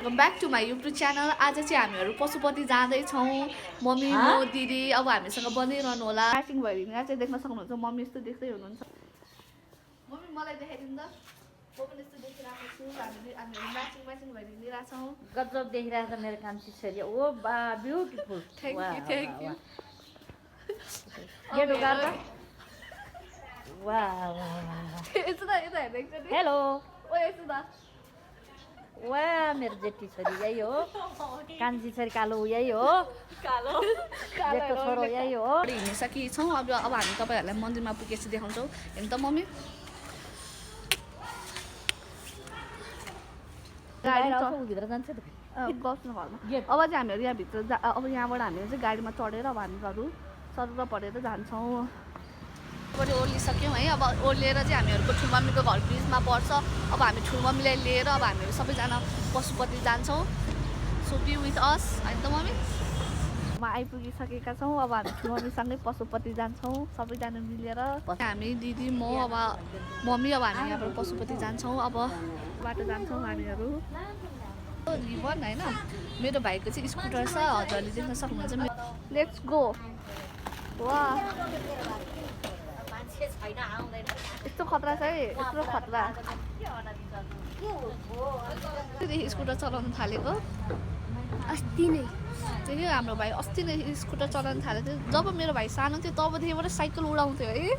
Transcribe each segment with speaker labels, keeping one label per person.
Speaker 1: Welcome back to my YouTube channel. आज चाहिँ हामीहरू पशुपति जाँदैछौँ। मम्मी म दिदी अब हामीसँग बनिरहनु होला। म्याचिङ भइदिनु चाहिँ देख्न सक्नुहुन्छ। मम्मी यस्तो देख्दै हुनुहुन्छ। मम्मी मलाई देखाइदिनु त। म पनि यस्तो देखिरहेको छु। हामीहरू म्याचिङ भइदिइरहेको छौँ।
Speaker 2: गजब देखिरहेको छ मेरो कान्छी छोरी। ओ बा ब्युटिफुल।
Speaker 1: थ्याङ्क यू
Speaker 2: गेट उगार त।
Speaker 1: यस्तो त यता हेर्दै एकचोटि।
Speaker 2: हेलो
Speaker 1: ओ यस्तो त
Speaker 2: वाह मेरो जेठी छोरी यही हो। कान्छी छोरी कालो यही हो।
Speaker 1: कालो
Speaker 2: जेठो छोरो यही हो।
Speaker 1: हिँडिसकेछौँ। अब हामी तपाईँहरूलाई मन्दिरमा पुगेपछि देखाउँछौँ। हेर्नु त मम्मी
Speaker 2: भित्र जान्छ
Speaker 1: बस्नु घरमा। अब चाहिँ हामीहरू यहाँभित्र अब यहाँबाट हामीहरू चाहिँ गाडीमा चढेर अब हामीहरू सरुर पढेर जान्छौँ। पट्टि ओर्लिसक्यौँ है। अब ओर्लिएर चाहिँ हामीहरूको ठुलमम्मीको घर ब्रिजमा पर्छ। अब हामी ठुलमम्मीलाई लिएर अब हामीहरू सबैजना पशुपति जान्छौँ। सो बी विथ अस होइन त मम्मी। अब आइपुगिसकेका छौँ। अब हामी ठुलमम्मीसँगै पशुपति जान्छौँ सबैजना मिलेर। हामी दिदी म अब मम्मी अब हामी यहाँबाट पशुपति जान्छौँ। अब बाटो जान्छौँ हामीहरू। रिभन होइन मेरो भाइको चाहिँ स्कुटर छ। हजुरले देख्न सक्नुहुन्छ। Let's go. वा यस्तो खतरा छ है। यत्रो खतरा स्कुटर चलाउनु थालेको अस्ति नै। त्यही हाम्रो भाइ अस्ति नै स्कुटर चलाउनु थालेको थियो। जब मेरो भाइ सानो थियो तबदेखिबाट साइकल उडाउँथ्यो है।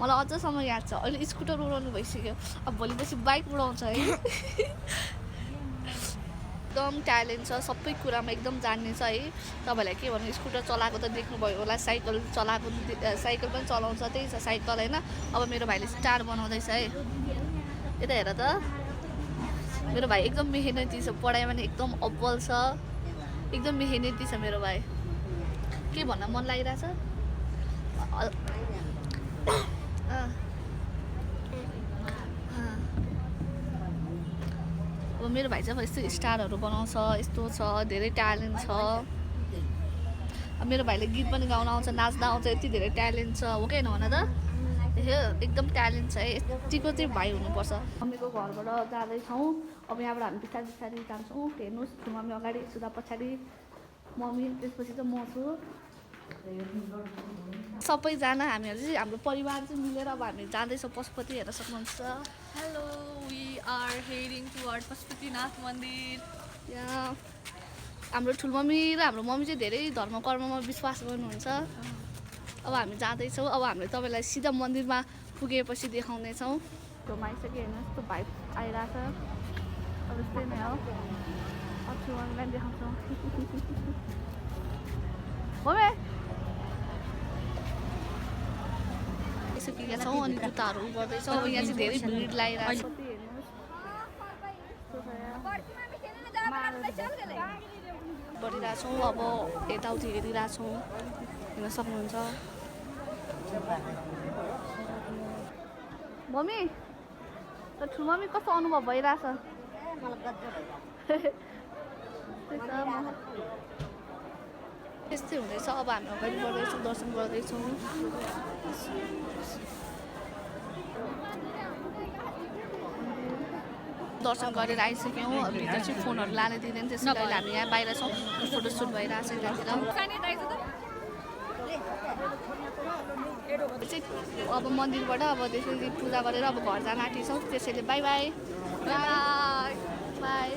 Speaker 1: मलाई अझसम्म याद छ। अहिले स्कुटर उडाउनु भइसक्यो। अब भोलिपछि बाइक उडाउँछ है। एकदम ट्यालेन्ट छ सबै कुरामा एकदम जान्ने छ है। तपाईँलाई के भन्नु स्कुटर चलाएको त देख्नुभयो होला। साइकल चलाएको साइकल पनि चलाउँछ। त्यही छ साइकल होइन। अब मेरो भाइले स्टार बनाउँदैछ है। यता हेर त मेरो भाइ एकदम मेहनती छ। पढाइमा पनि एकदम अब्बल छ। एकदम मेहनती छ मेरो भाइ। के भन्न मन लागिरहेछ। अब मेरो भाइ चाहिँ अब यस्तो स्टारहरू बनाउँछ। यस्तो छ धेरै ट्यालेन्ट छ। अब मेरो भाइले गीत पनि गाउन आउँछ नाच्दा आउँछ। यति धेरै ट्यालेन्ट छ हो कि भन त। एकदम ट्यालेन्ट छ है। यतिको चाहिँ भाइ हुनुपर्छ। मम्मीको घरबाट जाँदैछौँ। अब यहाँबाट हामी बिस्तारै बिस्तारै जान्छौँ। हेर्नुहोस् मम्मी अगाडि सुधा पछाडि मम्मी त्यसपछि चाहिँ म छु। सबैजना हामीहरू चाहिँ हाम्रो परिवार चाहिँ मिलेर अब हामी जाँदैछौँ पशुपति। हेर्न सक्नुहुन्छ।
Speaker 3: Hello, we are heading toward Pashupatinath मन्दिर।
Speaker 1: यहाँ हाम्रो ठुलमम्मी र हाम्रो मम्मी चाहिँ धेरै धर्म कर्ममा विश्वास गर्नुहुन्छ। अब हामी जाँदैछौँ। अब हामीले तपाईँलाई सिधा मन्दिरमा पुगेपछि देखाउनेछौँ। त्यो आइसक्यो हेर्नुहोस् यस्तो भाइ आइरहेछ। अब यस्तै नै हो। अब ठुलमम्मीलाई पनि देखाउँछौँ। मम्मी आइसकेका छौँ अनि जुत्ताहरू गर्दैछौँ। अब यहाँ चाहिँ धेरै भिड लागिरहेको छ। गरिरहेछौँ। अब यताउति हेरिरहेछौँ। हेर्न सक्नुहुन्छ। मम्मी त ठुलमम्मी कस्तो अनुभव भइरहेछ। त्यस्तै हुँदैछ। अब हामी अगाडि बढ्दैछौँ दर्शन गर्दैछौँ। दर्शन गरेर आइसक्यौँ। भित्र चाहिँ फोनहरू लान दिँदैन। त्यसै कारण हामी यहाँ बाहिर छौँ। फोटोसुट भइरहेछ यतातिर। अब मन्दिरबाट अब त्यसरी पूजा गरेर अब घर जान आँटेछौँ। त्यसैले बाई बाई बाई बाई।